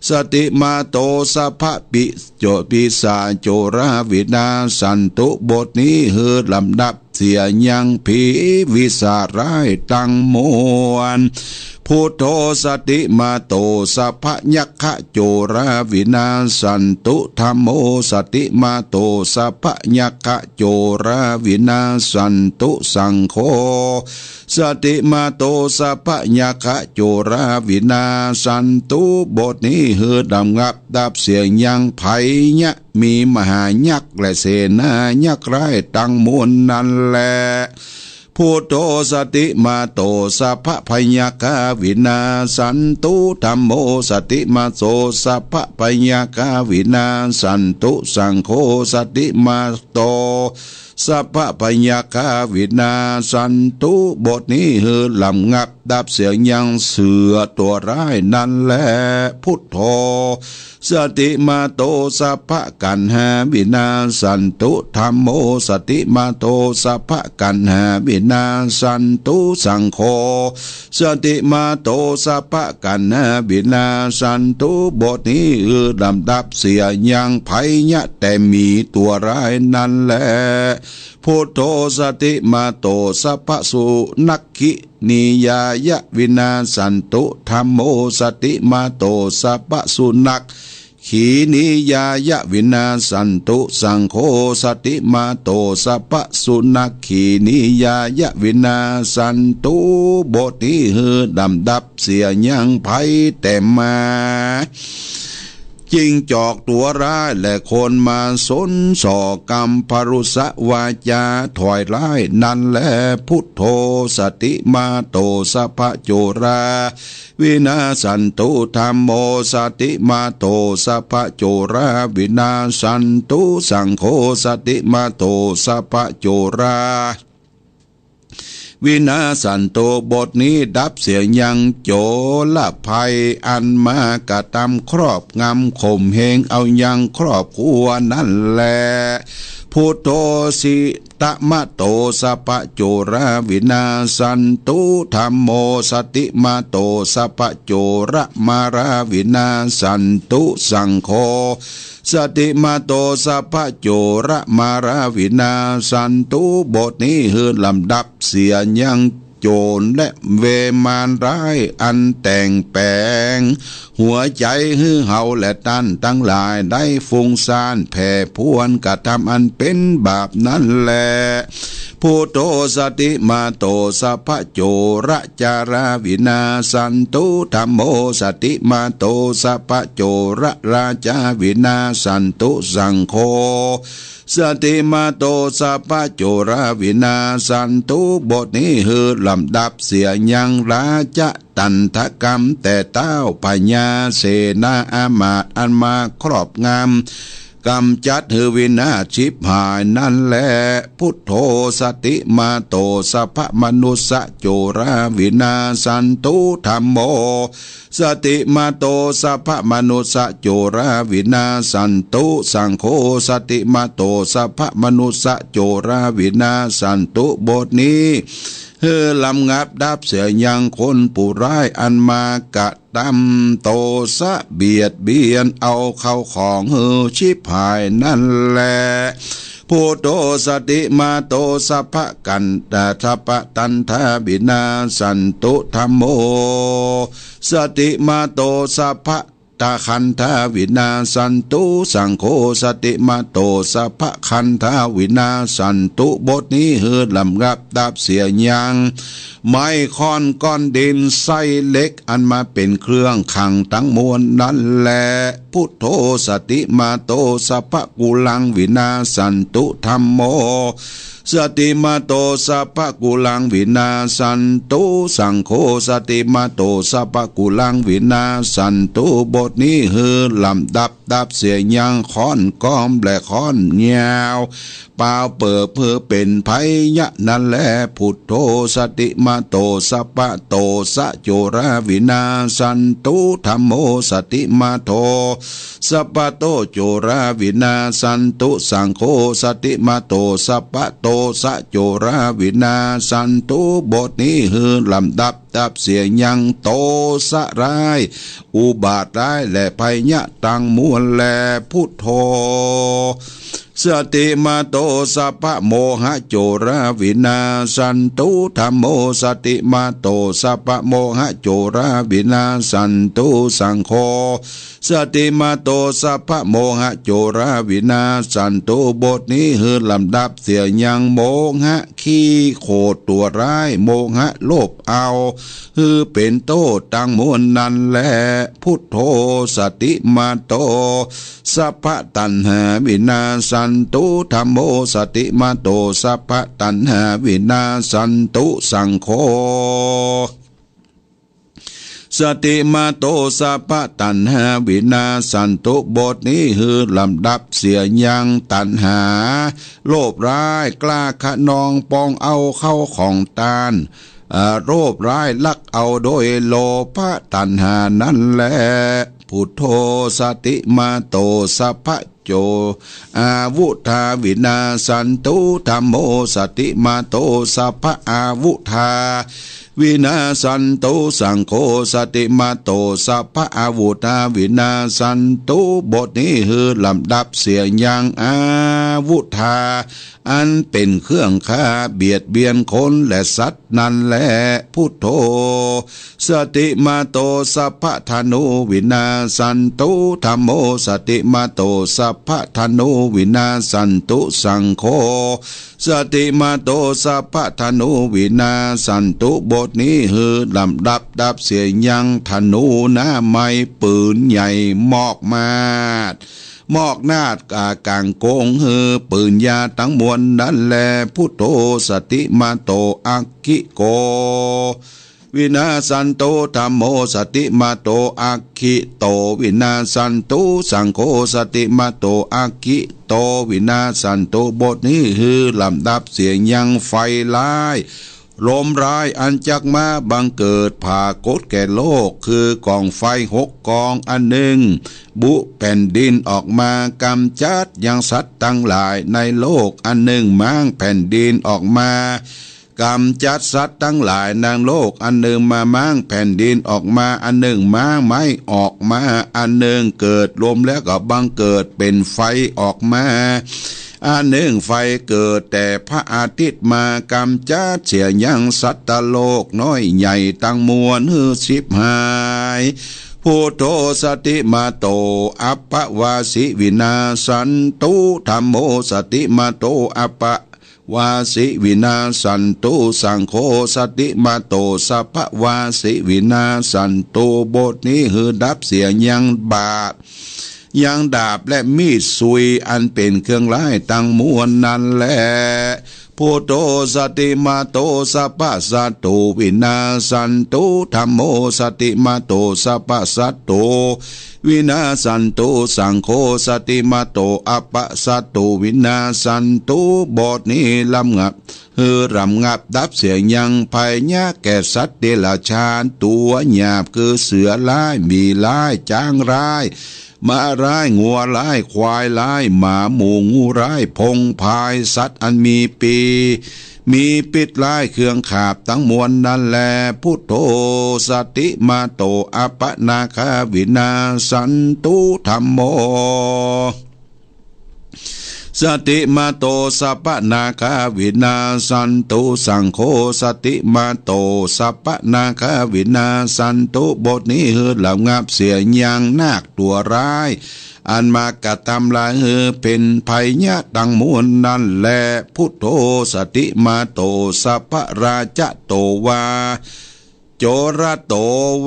สติมาโต สัพพะปิโจ ปิสาจโจราวินาสสันตุ บทนี้หื้อลำดับเสียยังผีวิสาจร้ายตังมวล พุทโธ สติมาโต สัพพะยักขะโจราวินาสสันตุ ธัมโม สติมาโต สัพพะยักขะโจราวินาสสันตุ สังโฆ สติมาโต สัพพะยักขะโจราวินาสสันตุ บทนี้หื้อลำงับดับเสียยังภัยยะ มีมหายักษ์และเสนายักษ์ร้ายตังมวลนั้นแล พุทโธ สติมาโต สัพพะพยัคฆาวินาสสันตุ ธัมโม สติมาโต สัพพะพยัคฆาวินาสสันตุ สังโฆ สติมาโต สัพพะพยัคฆาวินาสสันตุ บทนี้หื้อลำงับดับเสียยังเสือตั๋วร้ายนั้นแล พุทโธ สติมาโต สัพพะกัณหาวินาสสันตุ ธัมโม สติมาโต สัพพะกัณหาวินาสสันตุ สังโฆ สติมาโต สัพพะกัณหาวินาสสันตุ บทนี้หื้อลำดับเสียยังภัยยะแต่หมีตั๋วร้ายนั้นแล พุทโธ สติมาโต สัพพะสุนัขขินียายะวินาสสันตุ ธัมโม สติมาโต สัพพะสุนัขขีนียายะวินาสสันตุ สังโฆ สติมาโต สัพพะสุนัขขีนียายะวินาสสันตุ บทนี้หื้อลำดับเสียยังภัยแต่หมา จิ้งจอกตั๋วร้ายและคนมาสนส่อ กัมพรุสวาจาถ้อยร้ายนั้นแล พุทโธ สติมาโต สัพพะโจรา วินาสสันตุ ธัมโม สติมาโต สัพพะโจรา วินาสสันตุ สังโฆ สติมาโต สัพพะโจรา วินาสสันตุ บทนี้ดับเสียยังโจรภัยอันมากระทำครอบงำข่มเหงเอายังครอบครัวนั้นแล พุทโธ สิตมาโต สัพพะโจรา วินาสสันตุ ธัมโม สติมาโต สัพพะโจรมารา วินาสสันตุ สังโฆ สติมาโต สัพพะโจรมารา วินาสสันตุ บทนี้หื้อลำดับเสียยังโจรและเวมารร้ายอันแต่งแป๋งหัวใจ๋หื้อเฮาและต้านตังหลายได้ฟุ้งซ่านแผ่พรวนกระทำอันเป๋นบาปนั้นแล พุทโธ สติมาโต สัพพะโจรจารา วินาสสันตุ ธัมโม สติมาโต สัพพะโจรราจา วินาสสันตุ สังโฆ สติมาโต สัพพะโจรา วินาสสันตุ บทนี้หื้อลำดับเสียยังราชตัณฑกรรมแต่ต้าวพญาเสนาอามาตย์อันมาครอบงำ กำจัดหื้อวินาศฉิบหายนั้นแล พุทโธ สติมาโต สัพพะมนุสสะโจรา วินาสสันตุ ธัมโม สติมาโต สัพพะมนุสสะโจรา วินาสสันตุ สังโฆ สติมาโต สัพพะมนุสสะโจรา วินาสสันตุ บทนี้หื้อลำงับดับเสียยังคนผู้ร้ายอันมากระ ทำโทษะเบียดเบียนเอาเข้าของหื้อฉิบหายนั้นแล พุทโธ สติมาโต สัพพะกันตา สัพพะตัณฑา วินาสสันตุ ธัมโม สติมาโต สัพพะตะขันธา วินาสสันตุ สังโฆ สติมาโต สัพพะขันธา วินาสสันตุ บทนี้หื้อลำงับดับเสียยัง ไม้ ค้อน ก้อนดิน ไส้เหล็ก อันมาเป๋นเครื่องขังตังมวลนั้นแล พุทโธ สติมาโต สัพพะกุลัง วินาสสันตุ ธัมโม สติมาโต สัพพะกุลัง วินาสสันตุ สังโฆ สติมาโต สัพพะกุลัง วินาสสันตุ บทนี้หื้อลำดับดับเสียยังค้อนกอมและค้อนยาว ปาวเปิบหื้อเป๋นภัยยะนั้นแล พุทโธ สติมาโต สัพพะโทสะโจรา วินาสสันตุ ธัมโม สติมาโต สัพพะโทโจรา วินาสสันตุ สังโฆ สติมาโต สัพพะโทสะโจรา วินาสสันตุ บทนี้หื้อลำดับดับเสียยังโทสะร้าย อุบาทร้ายและภัยยะตังมวลแล พุทโธ สติมาโต สัพพะโมหะโจรา วินาสสันตุ ธัมโม สติมาโต สัพพะโมหะโจรา วินาสสันตุ สังโฆ สติมาโต สัพพะโมหะโจรา วินาสสันตุ บทนี้หื้อลำดับเสียยังโมหะขี้โขดตั๋วร้าย โมหะโลภเอา หื้อเป๋นโต้ตังมวลนั้นแล พุทโธ สติมาโต สัพพะตัณหา วินาสสันตุ ธัมโม สติมาโต สัพพะตัณหา วินาสสันตุ สังโฆ สติมาโต สัพพะตัณหา วินาสสันตุ บทนี้หื้อลำดับเสียยังตัณหา โลภร้ายกล้าคะนองปองเอาเข้าของต้าน อ่า โลภร้ายลักเอาโดยโลภะตัณหานั้นแล พุทโธ สติมาโต สัพพะโจ อาวุธา วินาสสันตุ ธัมโม สติมาโต สัพพะอาวุธา วินาสสันตุ สังโฆ สติมาโต สัพพะอาวุธา วินาสสันตุ บทนี้หื้อลำดับเสียยังอา วุธา อันเป๋นเครื่องฆ่าเบียดเบียนคนและสัตว์นั้นแล พุทโธ สติมาโต สัพพะทานุวินาสสันตุ ธัมโม สติมาโต สัพพะทานุวินาสสันตุ สังโฆ สติมาโต สัพพะทานุวินาสสันตุ บทนี้หื้อลำดับดับเสียยังธนูหน้าไม้ปืนใหญ่มอกมาด มอกนาดก๋างก๋งหื้อปืนยาวตังมวลนั้นแล พุทโธ สติมาโต อักขิโก วินาสสันตุ ธัมโม สติมาโต อักขิโต วินาสสันตุ สังโฆ สติมาโต อักขิโต วินาสสันตุ บทนี้หื้อลำดับเสียยังไฟร้าย ลมร้ายอันจักมาบังเกิดผากฏแก่โลก คือกองไฟหกกอง อันนึ่งบุแผ่นดินออกมากำจัดยังสัตว์ตังหลายในโลก อันนึ่งม้างแผ่นดินออกมากำจัดสัตว์ตังหลายในโลก อันนึ่งมาม้างแผ่นดินออกมา อันนึ่งม้างไม้ออกมา อันนึ่งเกิดลมแล้วก็บังเกิดเป๋นไฟออกมา อันนึ่งไฟเกิดแต่พระอาทิตย์มากำจัดเสียยังสัตว์โลกน้อยใหญ่ตังมวลหื้อฉิบหาย พุทโธ สติมาโต อัปปวาสิวินาสสันตุ ธัมโม สติมาโต อัปปวาสิวินาสสันตุ สังโฆ สติมาโต สัพพวาสิวินาสสันตุ บทนี้หื้อดับเสียยังบาด ยังดาบและมีดซุยอันเป๋นเครื่องร้ายตังมวลนั้นแล พุทโธ สติมาโต สัพพสัตตุวินาสสันตุ ธัมโม สติมาโต สัพพสัตตุวินาสสันตุ สังโฆ สติมาโต อัปปสัตตุวินาสสันตุ บทนี้ลำงับ หื้อลำงับดับเสียยังภัยยะแก่สัตว์เดรัจฉานตั๋วหยาบ คือเสือร้าย หมีร้าย จ๊างร้าย ม้าร้าย งัวร้าย ควายร้าย หมาหมูงูร้าย พงพาย สัตว์อันมีปี มีปิ๊ษร้าย เครื่องขาบตังมวลนั้นแล พุทโธ สติมาโต อัปปนาคาวินาสสันตุ ธัมโม สติมาโต สัพพนาคาวินาสสันตุ สังโฆ สติมาโต สัพพนาคาวินาสสันตุ บทนี้หื้อลำงับเสียยังนาคตั๋วร้าย อันมากระตำลายหื้อเป๋นภัยยะตังมวลนั้นแล พุทโธ สติมาโต สัพพราชโตวา โจรโต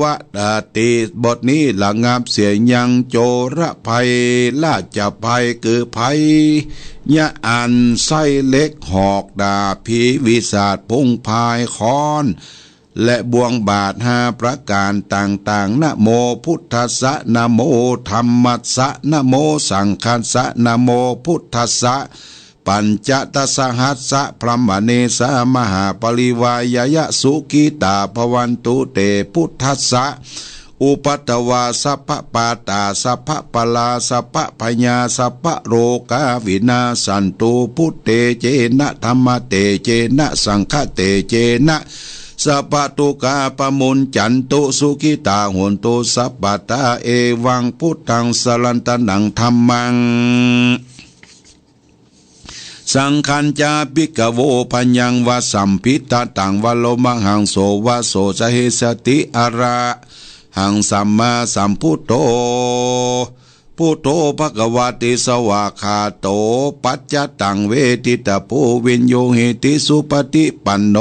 วะตาติ บทนี้ระงับเสียยังโจรภัย ราชภัย คือภัยยะอันใส้เหล็กหอกดาบ ผีวิสาจ พงพาย ค้อน และบ่วงบาดห้าประก๋านต่างๆ นะโมพุทธัสสะ นะโมธัมมัสสะ นะโมสังคัสสะ นะโมพุทธัสสะ ปัญจตสหัสสะพรหมเณสะ มหาปริวายะ สุขิตาภวันตุเต พุทธัสสะ อุปัทวา สัพพปาทา สัพพปลา สัพพพยา สัพพโรคา วินาสสันตุ พุทเท เจนะ ธัมมะเต เจนะ สังฆะเต เจนะ สัพพทุกขาปมุญจันตุ สุขิตา โหนตุ สัพพะทา เอวัง พุทธัง สรณัง ธัมมัง สังฆัญจา ภิกขโว พยัง วสัมภิทะตัง วโรมหัง โสวะโส สะเฮสติ อะระหัง สัมมาสัมพุทโธ พุทโธ ภะคะวะติ สวากขาโต ปัจจตัง เวทิตาภู วิญญูหิติ สุปฏิปันโน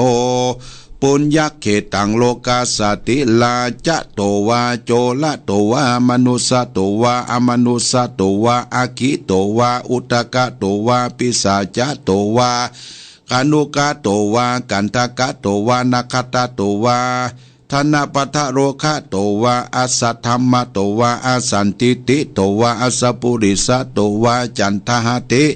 ปุญญเขตัง โลกัสสาติ ราชโตวา โจรโตวา มนุสสโตวา อมนุสสโตวา อัคขิโตวา อุทกโตวา ปิศาจโตวา คานุกโตวา กัณฑกโตวา นักขัตตโตวา ธนปทโรคโตวา อัสสัทธัมมโตวา อสันทิฏฐิโตวา อสปุริสโตวา จันทหติ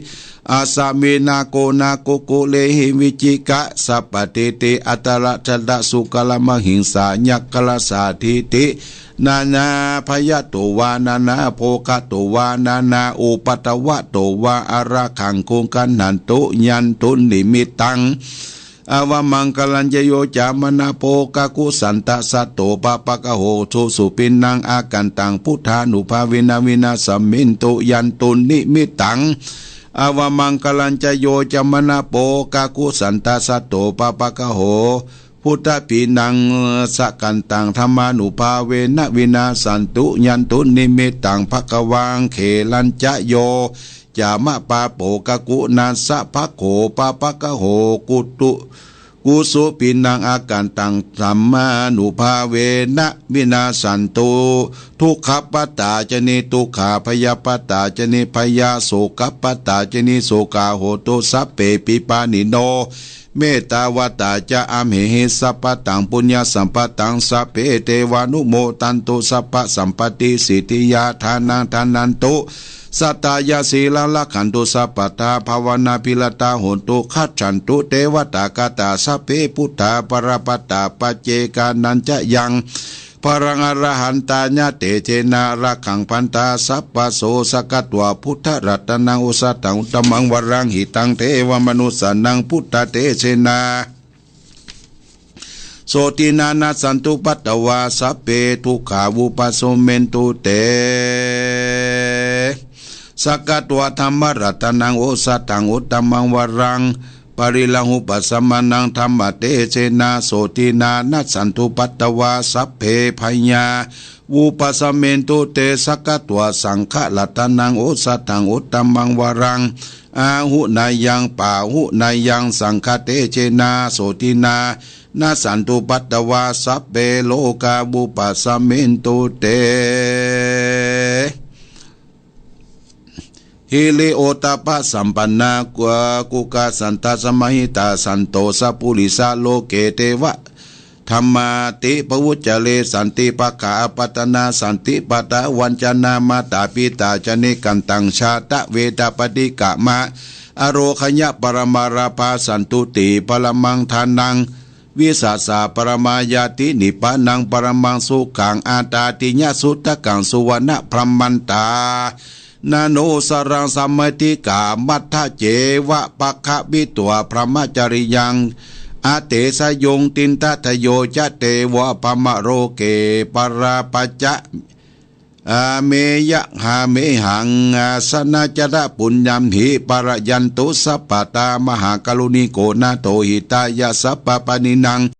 อัสสมินาโกนากุกุเลหิ วิจิกะสัปปะเตเต อัตตะระชะตะสุกะละมะหิงสา ยักขะละสาทิติ นานาพยะโตวา นานาโภคะโตวา นานาอุปัทวะโตวา อะระหัง คุงกัณหันตุ ยันตุนนิมิตตัง อวมังคลัญจะ โยจะมะนะโภคกุสันตะสะโต ปะปะกะโห สุสุปิณัง อากันตัง พุทธานุภาเวนะ วินาสสมินตุ ยันตุนนิมิตตัง Avamaṅgalañca yo cāmanāpo kakusanddā saddo pāpaggaho, buddhapinnaṃ sakantaṃ dhammānubhāvena vināsantu. Yandunnimittaṃ bhagavaṃ khelañca yo cāmapāpo kakunassa bhaggo pāpaggaho, kutu kusupinnaṃ akantaṃ dhammānubhāvena vināsantu. Dukkhappattā ca niddukkhā bhayappattā ca nibbhayā sokappattā ca nissokā hontu sabbepi pāṇino. Mettāvatā ca amhehi sambhataṃ puññasampadaṃ sabbe devānumodantu sabbasampattisiddhiyā. Dānaṃ dadantu saddhāya sīlaṃ rakkhantu sabbadā bhāvanābhiratā hontu gacchantu devatāgatā. Sabbe buddhā balappattā paccekānañca yaṃ balaṃ arahantānaṃ tejena rakkhaṃ bandhā sabbaso. Sakkatvā buddharatanaṃ osathaṃ uttamaṃ varaṃ hitaṃ devamanussānaṃ buddhatejenā sotthinā nassantupaddavā sabbe dukkhā vūpasamentu te. Sakkatvā dhammaratanaṃ osathaṃ uttamaṃ varaṃ pariḷāhūpasamanaṃ dhammatejenā sotthinā nassantupaddavā sabbe bhayā vūpasamentu te. Sakkatvā saṅgharatanaṃ osathaṃ uttamaṃ varaṃ āhuneyyaṃ pāhuneyyaṃ saṅghatejenā sotthinā nassantupaddavā sabbe rogā vūpasamentu te. Hiriottappasampannā kukkā santā samāhitā santo sappurisā loke deva dhammaṭṭhi pavuccare. Santi pakkhā apattanā santi pādā vañcanā mātā pitā ca nikkantaṃ jātaveda paṭikkama. Ārogyaparamā lābhā santuṭṭhi paramaṃ dhanaṃ vissāsaparamā ñāti nibbānaṃ paramaṃ sukhaṃ āṭādiyyasuttakaṃ suvaṇṇabrahmantā nano saraṃ samatthikkāmattha ceva pakkhavitvā brahmacariyaṃ adesayi. Tiṇṇatthayo ca deva brahmaloke parāpacca ameyha mehaṃ janajātapuññamhi palayantu sabbadā. Mahākāruṇiko nātho hitāya sabbapāṇinaṃ